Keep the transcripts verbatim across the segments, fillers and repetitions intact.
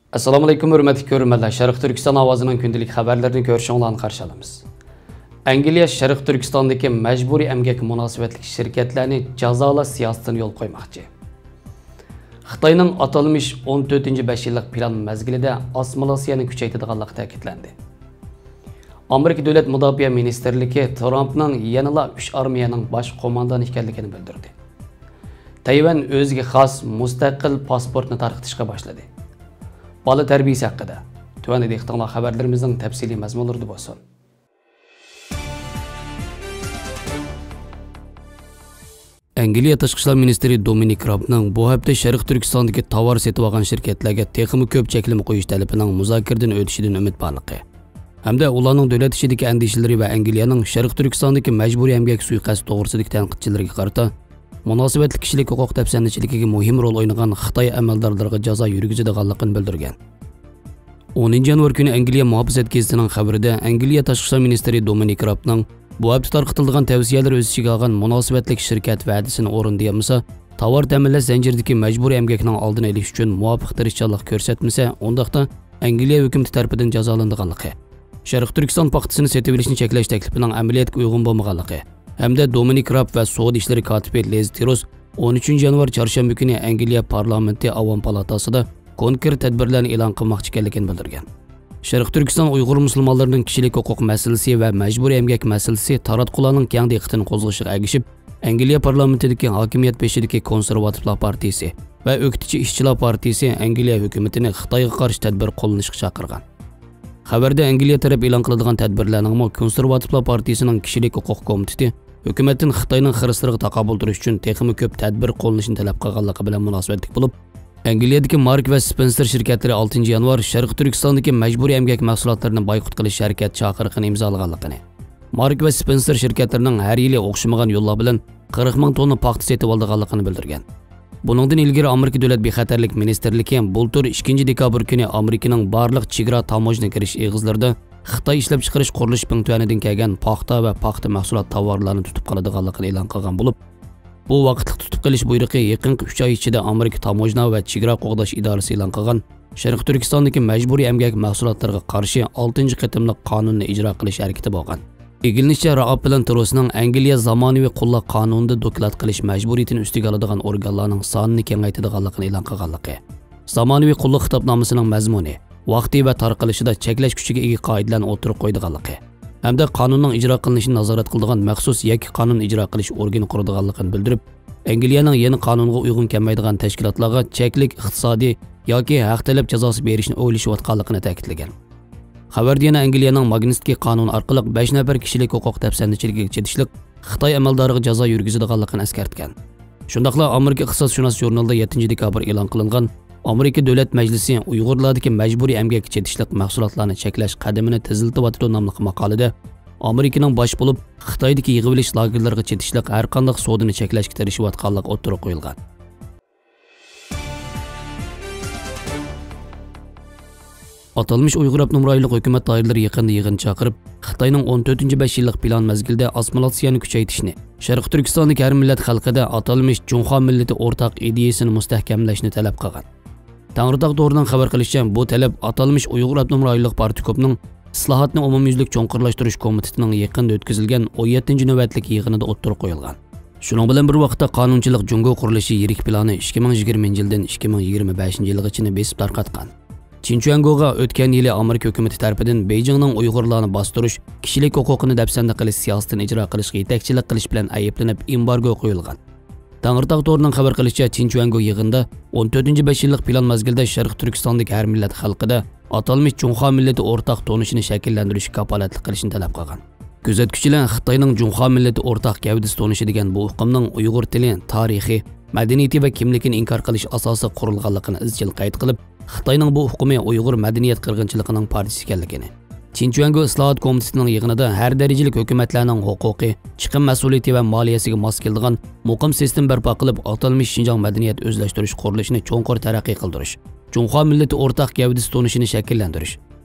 ئەسسالامۇئەلەيكۇم، ھۆرمەتلىك كۆرۈرمەنلەر. شەرقىي تۈركىستان ئاۋازىنىڭ كۈندىلىك خەۋەرلىرىنى كۆرۈشۈڭلارنى قارشى ئالىمىز. ئەنگلىيە شەرقىي تۈركىستاندىكى مەجبۇرىي ئەمگەككە مۇناسىۋەتلىك شىركەتلەرنى جازالاش سىياسىتىنى يولغا قويماقچى. خىتاينىڭ ئاتالمىش ئون تۆتىنچى بەش يىللىق پىلان مەزگىلىدە ئاسسىمىلياتسىيەنى كۈچەيتىدىغانلىقى تەكىتلەندى. ئامېرىكا دۆلەت مۇداپىئە مىنىستىرلىكى ترامپنىڭ يەنىلا ئۈچ ئارمىيەنىڭ باش قوماندانى ئىكەنلىكىنى بىلدۈردى. تەيۋەن ئۆزىگە خاس مۇستەقىل پاسپورتنى تارقىتىشقا باشلىدى. بالا تەربىيىسى ھەققىدە. تۆۋەندە دىققىتىڭلار خەۋەرلىرىمىزنىڭ تەپسىلىي مەزمۇنلىرىدا بولسۇن. ئەنگلىيە تاشقى ئىشلار مىنىستىرى دومىنىك رابنىڭ بۇ ھەپتە شەرقىي تۈركىستاندىكى تاۋار سېتىۋالغان شىركەتلەرگە تېخىمۇ كۆپ چەكلىمە قويۇش تەلىپىنىڭ مۇزاكىرىدىن ئۆتۈشىدىن ئۈمىد بارلىقى ھەمدە ئۇلارنىڭ دۆلەت ئىچىدىكى ئەندىشىلىرى ۋە ئەنگلىيەنىڭ شەرقىي تۈركىستاندىكى مەجبۇرىي ئەمگەك سۇيىقەستى توغرىسىدىكى تەنقىدچىلىرىگە قارىتا مۇناسىۋەتلىك كىشىلىك ھوقۇق دەپسەندىچىلىكىگە مۇھىم رول ئوينىغان خىتاي ئەمەلدارلىرىغا جازا يۈرگۈزىدىغانلىقىنى بىلدۈرگەن. ئونىنچى يانۋار كۈنى ئەنگلىيە مۇھاپىزەت گېزىتىنىڭ خەۋىرىدە ئەنگلىيە تاشقى ئىشلار مىنىستىرى دومىنىك رابنىڭ بۇ ھەپتە تارقىتىلىدىغان تەۋسىيەلەر ئۆز ئىچىگە ئالغان مۇناسىۋەتلىك شىركەت ۋەدىسىنى ئورۇندىيالمىسا، تاۋار تەمىنلەش زەنجىرىدىكى مەجبۇرىي ئەمگەكنىڭ ئالدىنى ئېلىش ئۈچۈن مۇۋاپىق تىرىشچانلىق كۆرسەتمىسە، ئۇنداقتا ئەنگلىيە ھۆكۈمىتى تەرىپىدىن جازالىنىدىغانلىقى، شەرقىي تۈركىستان پاختىسىنى سېتىۋېلىشنى چەكلەش تەكلىپىنىڭ ئەمەلىيەتكە ئۇيغۇن بولمىغانلىقى ھەمدە دومىنىك راب ۋە سودا ئىشلىرى كاتىپى لىز تىروس ئون ئۈچىنچى يانۋار چارشەنبە كۈنى ئەنگلىيە پارلامېنتى ئاۋام پالاتاسىدا كونكرېت تەدبىرلەرنى ئېلان قىلماقچى ئىكەنلىكىنى بىلدۈرگەن. شەرقىي تۈركىستان ئۇيغۇر مۇسۇلمانلىرىنىڭ كىشىلىك ھوقۇق مەسىلىسى ۋە مەجبۇرىي ئەمگەك مەسىلىسى تاراتقۇلارنىڭ كەڭ دىققىتىنى قوزغىشىغا ئەگىشىپ، ئەنگلىيە پارلامېنتىدىكى ھاكىمىيەت بېشىدىكى كونسېرۋاتىپلار پارتىيىسى ۋە ئۆكتىچى ئىشچىلار پارتىيىسى ئەنگلىيە ھۆكۈمىتىنى خىتايغا قارشى تەدبىر قوللىنىشقا چاقىرغان. خەۋەردە ئەنگلىيە تەرەپ ئېلان قىلىدىغان تەدبىرلەرنىڭمۇ كونسېرۋاتىپلار پارتىيىسىنىڭ كىشىلىك ھوقۇق كومىتېتى ھۆكۈمەتتىن خىتاينىڭ خىرىسلىرىغا تاقابىل تۇرۇش ئۈچۈن تېخىمۇ كۆپ تەدبىر قوللىنىشنى تەلەپ قىلغانلىقى بىلەن مۇناسىۋەتلىك بولۇپ، ئەنگلىيەدىكى مارك ۋە سپېنسېر شىركەتلىرى ئالتىنچى يانۋار شەرقىي تۈركىستاندىكى مەجبۇرىي ئەمگەك مەھسۇلاتلىرىنى بايقۇت قىلىش ھەرىكەت چاقىرىقىنى ئىمزالىغانلىقىنى، مارك ۋە سپېنسېر شىركەتلىرىنىڭ ھەر يىلى ئوخشىمىغان يوللار بىلەن قىرىق مىڭ توننا پاختا سېتىۋالىدىغانلىقىنى بىلدۈرگەن. بۇنىڭدىن ئىلگىرى ئامېرىكا دۆلەت بىخەتەرلىك مىنىستىرلىكى بۇلتۇر ئىككىنچى دېكابىر كۈنى ئامېرىكىنىڭ بارلىق چېگرا تاموژنا كىرىش ئېغىزلىرىدا خىتاي ئىشلەپچىقىرىش قۇرۇلۇش پۈڭتۈەنىدىن كەلگەن پاختا ۋە پاختا مەھسۇلات تاۋارلارنى تۇتۇپ قالىدىغانلىقىنى ئېلان قىلغان بولۇپ، بۇ ۋاقىتلىق تۇتۇپ قېلىش بۇيرۇقى يېقىنقى ئۈچ ئاي ئىچىدە ئامېرىكا تاموژنا ۋە چېگرا قوغداش ئىدارىسى ئېلان قىلغان شەرقىي تۈركىستاندىكى مەجبۇرىي ئەمگەك مەھسۇلاتلىرىغا قارشى ئالتىنچى قېتىملىق قانۇننى ئىجرا قىلىش ھەرىكىتى بولغان. ئىگىلىنىشىچە، رائاپ بىلەن تروسنىڭ ئەنگلىيە زامانىۋى قۇللۇق قانۇنىدا دوكلات قىلىش مەجبۇرىيىتىنى ئۈستىگە ئالىدىغان ئورگانلارنىڭ سانىنى كېڭەيتىدىغانلىقىنى ئېلان قىلغانلىقى، زامانىۋى قۇللۇق خىتابنامىسىنىڭ مەزمۇنى، ۋاقتى ۋە تارقىلىشىدا چەكلەش كۈچىگە ئىگە قائىدىلەرنى ئوتتۇرىغا قويىدىغانلىقى ھەمدە قانۇننىڭ ئىجرا قىلىنىشىنى نازارەت قىلىدىغان مەخسۇس يەككە قانۇن ئىجرا قىلىش ئورگىنى قۇرىدىغانلىقىنى بىلدۈرۈپ، ئەنگلىيەنىڭ يەنە قانۇنغا ئۇيغۇن كەلمەيدىغان تەشكىلاتلارغا چەكلىك ئىقتىسادىي ياكى ھەق تەلەپ جازاسى بېرىشنى ئويلىشىۋاتقانلىقىنى تەكىتلىگەن. خەۋەردە يەنە ئەنگلىيەنىڭ ماگنىتسكىي قانۇنى ئارقىلىق بەش نەپەر كىشىلىك ھوقۇق دەپسەندىچىلىكىگە چېتىشلىق خىتاي ئەمەلدارىغا جازا يۈرگۈزىدىغانلىقىنى ئەسكەرتكەن. شۇنداقلا ئامېرىكا ئىقتىسادشۇناس ژۇرنىلىدا يەتتىنچى دېكابىر ئېلان قىلىنغان ئامېرىكا دۆلەت مەجلىسى ئۇيغۇرلاردىكى مەجبۇرىي ئەمگەككە چېتىشلىق مەھسۇلاتلارنى چەكلەش قەدىمىنى تېزلىتىۋاتىدۇ ناملىق ماقالىدە ئامېرىكىنىڭ باش بولۇپ خىتايدىكى يىغىۋېلىش لاگېرلىرىغا چېتىشلىق ھەرقانداق سودىنى چەكلەشكە تىرىشىۋاتقانلىقى ئوتتۇرىغا قويۇلغان. ئاتالمىش ئۇيغۇر ئاپتونوم رايونلۇق ھۆكۈمەت دائىرىلىرى يېقىندا يىغىن چاقىرىپ، خىتاينىڭ ئون تۆتىنچى بەش يىللىق پىلان مەزگىلىدە ئاسسىمىلياتسىيەنى كۈچەيتىشنى، شەرقىي تۈركىستاندىكى ھەر مىللەت خەلقىدە ئاتالمىش جۇڭخۇا مىللىتى ئورتاق ئىدىيىسىنى مۇستەھكەملەشنى تەلەپ قىلغان. تەڭرىتاغ تورىنىڭ خەۋەر قىلىشىچە، بۇ تەلەپ ئاتالمىش ئۇيغۇر ئاپتونوم رايونلۇق پارتكومنىڭ ئىسلاھاتنى ئومۇميۈزلۈك چوڭقۇرلاشتۇرۇش كومىتېتىنىڭ يېقىندا ئۆتكۈزۈلگەن ئون يەتتىنچى نۆۋەتلىك يىغىنىدا ئوتتۇرىغا قويۇلغان. شۇنىڭ بىلەن بىر ۋاقىتتا، قانۇنچىلىق جۇڭگو قۇرۇلۇشى يىرىك پىلانى ئىككى مىڭ يىگىرمىنچى يىلدىن ئىككى مىڭ يىگىرمە بەشىنچى يىلغىچىنى بېسىپ تارقاتقان. چىن چۈەنگوغا ئۆتكەن يىلى ئامېرىكا ھۆكۈمىتى تەرىپىدىن بېيجىڭنىڭ ئۇيغۇرلارنى باستۇرۇش، كىشىلىك ھوقۇقىنى دەپسەندە قىلىش سىياسىتىنى ئىجرا قىلىشقا يېتەكچىلىك قىلىش بىلەن ئەيىبلىنىپ، ئېمبارگو قويۇلغان. تەڭرىتاغ تورىنىڭ خەۋەر قىلىشىچە، چىن چۈەنگو يىغىندا ئون تۆتىنچى بەش يىللىق پىلان مەزگىلىدە شەرقىي تۈركىستاندىكى ھەر مىللەت خەلقىدە ئاتالمىش جۇڭخۇا مىللىتى ئورتاق تونۇشىنى شەكىللەندۈرۈشكە كاپالەتلىك قىلىشنى تەلەپ قىلغان. كۆزەتكۈچىلەر خىتاينىڭ جۇڭخۇا مىللىتى ئورتاق گەۋدىسى تونۇشى دېگەن بۇ ئۇقۇمنىڭ ئۇيغۇر تىلى، تارىخى، مەدەنىيىتى ۋە كىملىكىنى ئىنكار قىلىش ئاساسىغا قۇرۇلغانلىقىنى ئىزچىل قەيت قىلىپ، خىتاينىڭ بۇ ئۇقۇمى ئۇيغۇر مەدەنىيەت قىرغىنچىلىقىنىڭ پارچىسى ئىكەنلىكىنى، چىن چۈەنگو ئىسلاھات كومىتېتىنىڭ يىغىنىدا ھەر دەرىجىلىك ھۆكۈمەتلەرنىڭ ھوقۇقى، چىقىم مەسئۇلىيىتى ۋە مالىيەسىگە ماس كېلىدىغان مۇقىم سىستېما بەرپا قىلىپ، ئاتالمىش شىنجاڭ مەدەنىيەت ئۆزلەشتۈرۈش قۇرۇلۇشىنى چوڭقۇر تەرەققىي قىلدۇرۇش، جۇڭخۇا مىللىتى ئورتاق گەۋدىسى تونۇشىنى شەكىللەندۈرۈش،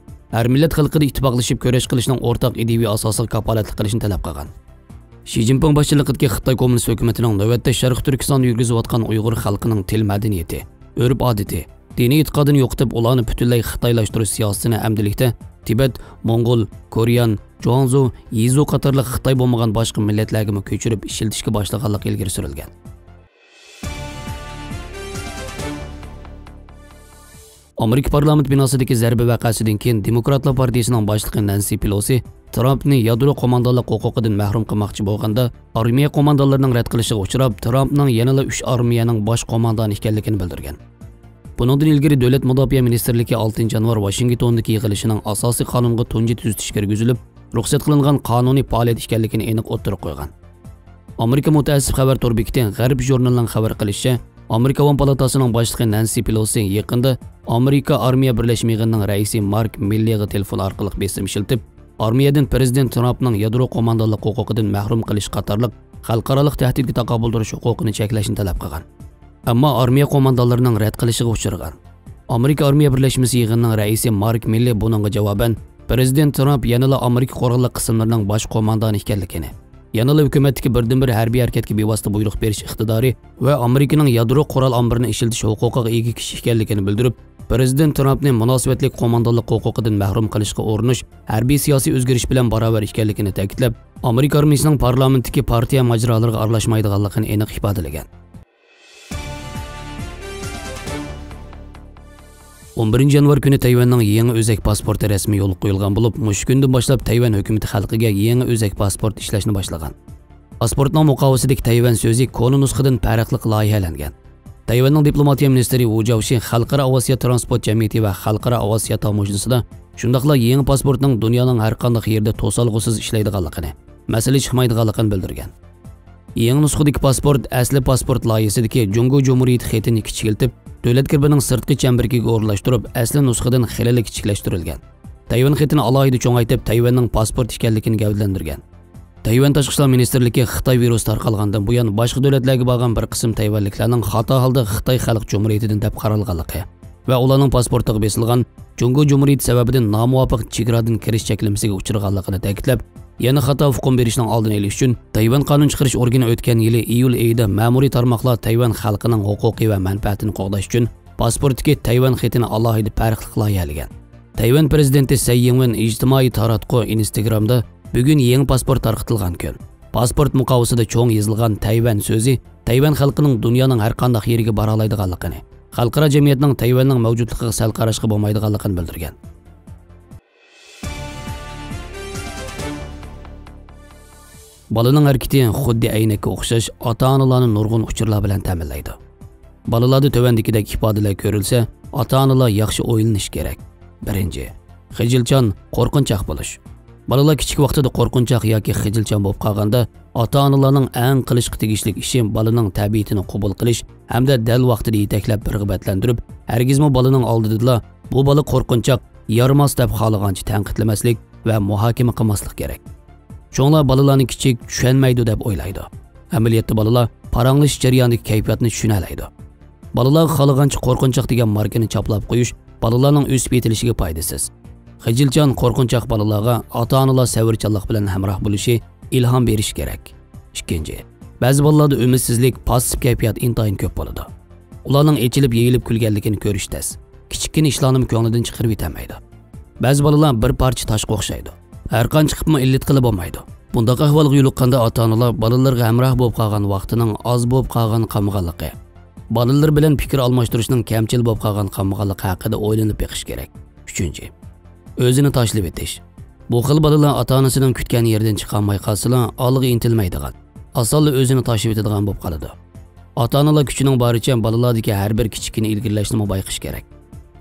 ھەر مىللەت خەلقىدە ئىتتىپاقلىشىپ كۈرەش قىلىشنىڭ ئورتاق ئىدىيىۋى ئاساسىغا كاپالەتلىك قىلىشنى تەلەپ قىلغان. شى جىنپىڭ باشچىلىقىدىكى خىتاي كوممۇنىست ھۆكۈمىتىنىڭ نۆۋەتتە شەرقىي تۈركىستاندا يۈرگۈزۈۋاتقان ئۇيغۇر خەلقىنىڭ تىل مەدەنىيىتى، ئۆرپ-ئادىتى، دىنىي ئېتىقادىنى يوقىتىپ، ئۇلارنى پۈتۈنلەي خىتايلاشتۇرۇش سىياسىتىنى ئەمدىلىكتە تىبەت، موڭغۇل، كوريان، جۇاڭزۇ، يىزۇ قاتارلىق خىتاي بولمىغان باشقا مىللەتلەرگىمۇ كۆچۈرۈپ ئىشلىتىشكە باشلىغانلىقى ئىلگىرى سۈرۈلگەن. ئامېرىكا پارلامېنت بىناسىدىكى زەربە ۋەقەسىدىن كېيىن دېموكراتلار پارتىيىسىنىڭ باشلىقى نەنسى پېلوسى ترامپنى يادرو قوماندانلىق ھوقۇقىدىن مەھرۇم قىلماقچى بولغاندا، ئارمىيە قوماندانلىرىنىڭ رەت قىلىشىغا ئۇچراپ، ترامپنىڭ يەنىلا ئۈچ ئارمىيەنىڭ باش قوماندانى ئىكەنلىكىنى بىلدۈرگەن. بۇنىڭدىن ئىلگىرى دۆلەت مۇداپىئە مىنىستىرلىكى ئالتىنچى يانۋار ۋاشىنگتوندىكى يىغىلىشىنىڭ ئاساسىي قانۇنغا تۇنجى تۈزىتىش كىرگۈزۈلۈپ، رۇخسەت قىلىنغان قانۇنىي پائالىيەت ئىكەنلىكىنى ئېنىق ئوتتۇرىغا قويغان. ئامېرىكا مۇتەئەسسىپ خەۋەر تور بېكىتى غەرب ژۇرنىلىنىڭ خەۋەر قىلىشىچە، ئامېرىكا ئاۋام پالاتاسىنىڭ باشلىقى نەنسى پېلوسى يېقىندا ئامېرىكا ئارمىيە بىرلەشمە يىغىنىنىڭ رەئىسى مارك مىللىغا تېلېفون ئارقىلىق بېسىم ئىشلىتىپ، ئارمىيەدىن پىرېزىدېنت ترامپنىڭ يادرو قوماندانلىق ھوقۇقىدىن مەھرۇم قىلىش قاتارلىق خەلقئارالىق تەھدىتكە تاقابىل تۇرۇش ھوقۇقىنى چەكلەشنى تەلەپ قىلغان. ئەمما ئارمىيە قوماندانلىرىنىڭ رەت قىلىشىغا ئۇچرىغان. ئامېرىكا ئارمىيە بىرلەشمىسى يىغىنىنىڭ رەئىسى مارك مىللى بۇنىڭغا جاۋابەن، پىرېزىدېنت ترامپ يەنىلا ئامېرىكا قوراللىق قىسىملىرىنىڭ باش قوماندانى ئىكەنلىكىنى، يەنىلا ھۆكۈمەتتىكى بىردىنبىر ھەربىي ھەرىكەتكە بىۋاسىتە بۇيرۇق بېرىش ئىقتىدارى ۋە ئامېرىكىنىڭ يادرو قورال ئامبىرىنى ئىشلىتىش ھوقۇقىغا ئىگە كىشى ئىكەنلىكىنى بىلدۈرۈپ، پىرېزىدېنت ترامپنى مۇناسىۋەتلىك قوماندانلىق ھوقۇقىدىن مەھرۇم قىلىشقا ئۇرۇنۇش ھەربىي سىياسىي ئۆزگىرىش بىلەن باراۋەر ئىكەنلىكىنى تەكىتلەپ، ئامېرىكا ئارمىيىسىنىڭ پارلامېنتتىكى پارتىيە ماجىرالىرىغا ئارىلاشمايدىغانلىقىنى ئېنىق ئىپادىلىگەن. ئون بىرىنچى يانۋار كۈنى تەيۋەننىڭ يېڭى ئۆزەك پاسپورتى رەسمىي يولغا قويۇلغان بولۇپ، مۇشۇ كۈندىن باشلاپ تەيۋەن ھۆكۈمىتى خەلقىگە يېڭى ئۆزەك پاسپورت ئىشلەشنى باشلىغان. پاسپورتنىڭ مۇقاۋىسىدىكى تەيۋەن سۆزى كونا نۇسخىدىن پەرقلىق لايىھەلەنگەن. تەيۋەننىڭ دىپلوماتىيە مىنىستىرى ۋۇ جاۋشى خەلقئارا ئاۋىئاتسىيە ترانسپورت جەمئىيىتى ۋە خەلقئارا ئاۋىئاتسىيە تاموژنىسىدا شۇنداقلا يېڭى پاسپورتنىڭ دۇنيانىڭ ھەرقانداق يېرىدە توسالغۇسىز ئىشلەيدىغانلىقىنى، مەسىلە چىقمايدىغانلىقىنى بىلدۈرگەن. يېڭى نۇسخىدىكى پاسپورت ئەسلى پاسپورت لايىھىسىدىكى جۇڭگو جۇمھۇرىيىتى خېتىنى كىچىكلىتىپ، دۆلەت گېربىنىڭ سىرتقى چەمبىرىكىگە ئورۇنلاشتۇرۇپ، ئەسلى نۇسخىدىن خېلىلا كىچىكلەشتۈرۈلگەن. تەيۋەن خېتىنى ئالاھىدە چوڭايتىپ، تەيۋەننىڭ پاسپورت ئىكەنلىكىنى گەۋدىلەندۈرگەن. تەيۋەن تاشقى ئىشلار مىنىستىرلىكى خىتاي ۋىرۇسى تارقالغاندىن بۇيان، باشقا دۆلەتلەرگە بارغان بىر قىسىم تەيۋەنلىكلەرنىڭ خاتا ھالدا خىتاي خەلق جۇمھۇرىيىتىدىن دەپ قارالغانلىقى ۋە ئۇلارنىڭ پاسپورتىغا بېسىلغان جۇڭگو جۇمھۇرىيىتى سەۋەبىدىن نامۇۋاپىق چېگرادىن كىرىش چەكلىمىسىگە ئۇچرىغانلىقىنى تەكىتلەپ، يەنە خاتا ئۇقۇم بېرىشنىڭ ئالدىنى ئېلىش ئۈچۈن، تەيۋەن قانۇن چىقىرىش ئورگىنى ئۆتكەن يىلى ئىيۇل ئېيىدا مەمۇرىي تارماقلار تەيۋەن خەلقىنىڭ ھوقۇقى ۋە مەنپەئەتىنى قوغداش ئۈچۈن پاسپورتتىكى تەيۋەن خېتىنى ئالاھىدە پەرقلىق لايىھەلىگەن. تەيۋەن پىرېزىدېنتى سەي يىڭۋېن ئىجتىمائىي تاراتقۇ ئىنستگرامدا بۈگۈن يېڭى پاسپورت تارقىتىلغان كۈن. پاسپورت مۇقاۋىسىدا چوڭ يېزىلغان تەيۋەن سۆزى تەيۋەن خەلقىنىڭ دۇنيانىڭ ھەرقانداق يېرىگە بارالايدىغانلىقىنى، خەلقئارا جەمئىيەتنىڭ تەيۋەننىڭ مەۋجۇتلۇقىغا سەل قاراشقا بولمايدىغانلىقىنى بىلدۈرگەن. بالىنىڭ ھەرىكىتى خۇددى ئەينەككە ئوخشاش ئاتا-ئانىلارنى نۇرغۇن ئۇچۇرلار بىلەن تەمىنلەيدۇ. بالىلاردا تۆۋەندىكىدەك ئىپادىلەر كۆرۈلسە، ئاتا-ئانىلار ياخشى ئويلىنىشى كېرەك. بىرىنچى، خىجىلچان، قورقۇنچاق بولۇش. بالىلار كىچىك ۋاقتىدا قورقۇنچاق ياكى خىجىلچان بولۇپ قالغاندا، ئاتا-ئانىلارنىڭ ئەڭ قىلىشقا تېگىشلىك ئىشى بالىنىڭ تەبىئىتىنى قوبۇل قىلىش ھەمدە دەل ۋاقتىدا يېتەكلەپ، رىغبەتلەندۈرۈپ، ھەرگىزمۇ بالىنىڭ ئالدىدىلا «بۇ بالا قورقۇنچاق، يارىماس» دەپ خالىغانچە تەنقىدلىمەسلىك ۋە مۇھاكىمە قىلماسلىق كېرەك. چوڭلار بالىلارنى كىچىك، چۈشەنمەيدۇ دەپ ئويلايدۇ. ئەمەلىيەتتە بالىلار پاراڭلىشىش جەريانىدىكى كەيپىياتنى چۈشىنەلەيدۇ. بالىلارغا خالىغانچە قورقۇنچاق دېگەن ماركىنى چاپلاپ قويۇش بالىلارنىڭ ئۆسۈپ يېتىلىشىگە پايدىسىز. خىجىلچان، قورقۇنچاق بالىلارغا ئاتا-ئانىلار سەۋرچانلىق بىلەن ھەمراھ بولۇشى، ئىلھام بېرىشى كېرەك. ئىككىنچى، بەزى بالىلاردا ئۈمىدسىزلىك، پاسسىپ كەيپىيات ئىنتايىن كۆپ بولىدۇ. ئۇلارنىڭ ئېچىلىپ، يېيىلىپ كۈلگەنلىكىنى كۆرۈش تەس. كىچىككىنە ئىشلارنىمۇ كۆڭلىدىن چىقىرىۋېتەلمەيدۇ. بەزى بالىلار بىر پارچە تاشقا ئوخشايدۇ. ھەرقانچە قىپمۇ ئىللىتقىلى بولمايدۇ. بۇنداق ئەھۋالغا يولۇققاندا ئاتا-ئانىلار بالىلىرىغا ھەمراھ بولۇپ قالغان ۋاقتىنىڭ ئاز بولۇپ قالغان قالمىغانلىقى، بالىلىرى بىلەن پىكىر ئالماشتۇرۇشنىڭ كەمچىل بولۇپ قالغان قالمىغانلىقى ھەققىدە ئويلىنىپ بېقىش كېرەك. ئۈچىنچى، ئۆزىنى تاشلىۋېتىش. بۇ خىل بالىلار ئاتا-ئانىسىنىڭ كۈتكەن يېرىدىن چىقالماي قالسىلا، ئالغا ئىنتىلمەيدىغان، ئاسانلا ئۆزىنى تاشلىۋېتىدىغان بولۇپ قالىدۇ. ئاتا-ئانىلار كۈچىنىڭ بارىچە بالىلاردىكى ھەر بىر كىچىككىنە ئىلگىرىلەشنىمۇ بايقىشى كېرەك.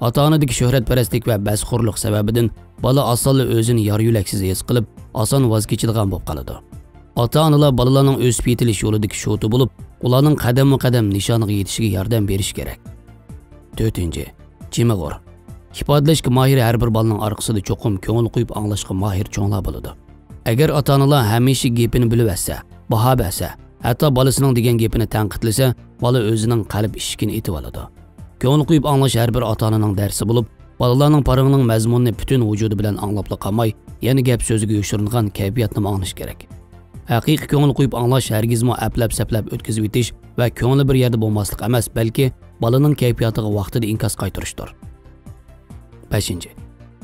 ئاتا-ئانىدىكى شۆھرەتپەرەسلىك ۋە بەزخورلۇق سەۋەبىدىن بالا ئاسانلا ئۆزىنى يار-يۆلەكسىز ھېس قىلىپ، ئاسان ۋاز كېچىدىغان بولۇپ قالىدۇ. ئاتا-ئانىلار بالىلارنىڭ ئۆسۈپ يېتىلىش يولىدىكى شوتا بولۇپ، ئۇلارنىڭ قەدەممۇ قەدەم نىشانىغا يېتىشىگە ياردەم بېرىشى كېرەك. تۆتىنچى، جىمىغۇر. ئىپادىلەشكە ماھىر ھەر بىر بالىنىڭ ئارقىسىدا چوقۇم كۆڭۈل قويۇپ ئاڭلاشقا ماھىر چوڭلار بولىدۇ. ئەگەر ئاتا-ئانىلار ھەمىشە گېپىنى بۆلۈۋەتسە، باھا بەرسە، ھەتتا بالىسىنىڭ دېگەن گېپىنى تەنقىدلىسە، بالا ئۆزىنىڭ قەلب ئىشىكىنى ئېتىۋالىدۇ. كۆڭۈل قويۇپ ئاڭلاش ھەر بىر ئاتا-ئانىنىڭ دەرسى بولۇپ، بالىلارنىڭ پارىڭىنىڭ مەزمۇنىنى پۈتۈن ۋۇجۇدى بىلەن ئاڭلاپلا قالماي، يەنە گەپ سۆزىگە يوشۇرۇنغان كەيپىياتنىمۇ ئاڭلىشى كېرەك. ھەقىقىي كۆڭۈل قويۇپ ئاڭلاش ھەرگىزمۇ ئەپلەپ-سەپلەپ ئۆتكۈزۈۋېتىش ۋە كۆڭلى بىر يەردە بولماسلىق ئەمەس، بەلكى بالىنىڭ كەيپىياتىغا ۋاقتىدا ئىنكاس قايتۇرۇشتۇر. بەشىنچى،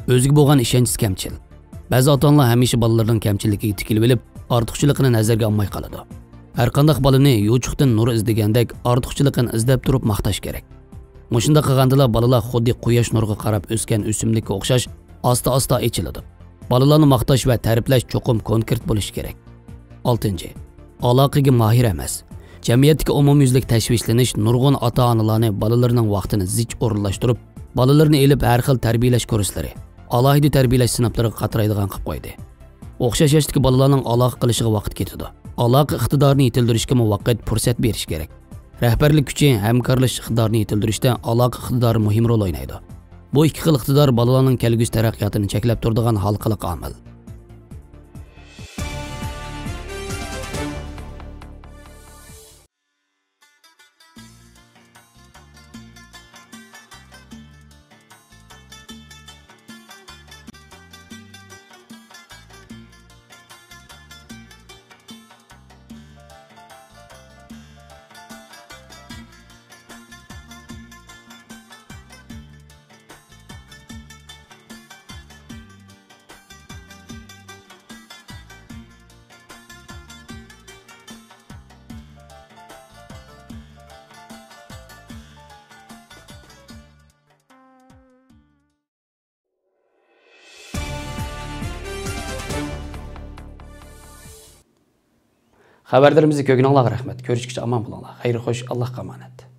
ئۆزىگە بولغان ئىشەنچىسى كەمچىل. بەزى ئاتا-ئانىلار ھەمىشە بالىلىرىنىڭ كەمچىلىكىگە تىكىلىۋېلىپ، ئارتۇقچىلىقىنى نەزەرگە ئالماي قالىدۇ. ھەرقانداق بالىنى يوچۇقتىن نۇر ئىزدىگەندەك، ئارتۇقچىلىقىنى ئىزدەپ تۇرۇپ ماختاش كېرەك. مۇشۇنداق قىلغاندىلا بالىلار خۇددى قۇياش نۇرىغا قاراپ ئۆسكەن ئۆسۈملۈككە ئوخشاش ئاستا-ئاستا ئېچىلىدۇ. بالىلارنى ماختاش ۋە تەرىپلەش چوقۇم كونكرېت بولۇشى كېرەك. ئالتىنچى، ئالاقىگە ماھىر ئەمەس. جەمئىيەتتىكى ئومۇميۈزلۈك تەشۋىشلىنىش نۇرغۇن ئاتا-ئانىلارنى بالىلىرىنىڭ ۋاقتىنى زىچ ئورۇنلاشتۇرۇپ، بالىلىرىنى ئېلىپ ھەر خىل تەربىيەلەش كۇرسلىرى، ئالاھىدە تەربىيەلەش سىنىپلىرىغا قاترايدىغان قىلىپ قويدى. ئوخشاش ياشتىكى بالىلارنىڭ ئالاقە قىلىشىغا ۋاقىت كېتىدۇ. ئالاقە ئىقتىدارىنى يېتىلدۈرۈشكىمۇ ۋاقىت، پۇرسەت بېرىش كېرەك. رەھبەرلىك كۈچى، ھەمكارلىشىش ئىقتىدارىنى يېتىلدۈرۈشتە ئالاقە ئىقتىدارى مۇھىم رول ئوينايدۇ. بۇ ئىككى خىل ئىقتىدار بالىلارنىڭ كەلگۈسى تەرەققىياتىنى چەكلەپ تۇرىدىغان ھالقىلىق ئامىل. خەۋەرلىرىمىزنى كۆرگىنىڭلارغا رەھمەت. كۆرۈشكىچە ئامان بولۇڭلار. خەير خوش، ئاللاھقا ئامانەت.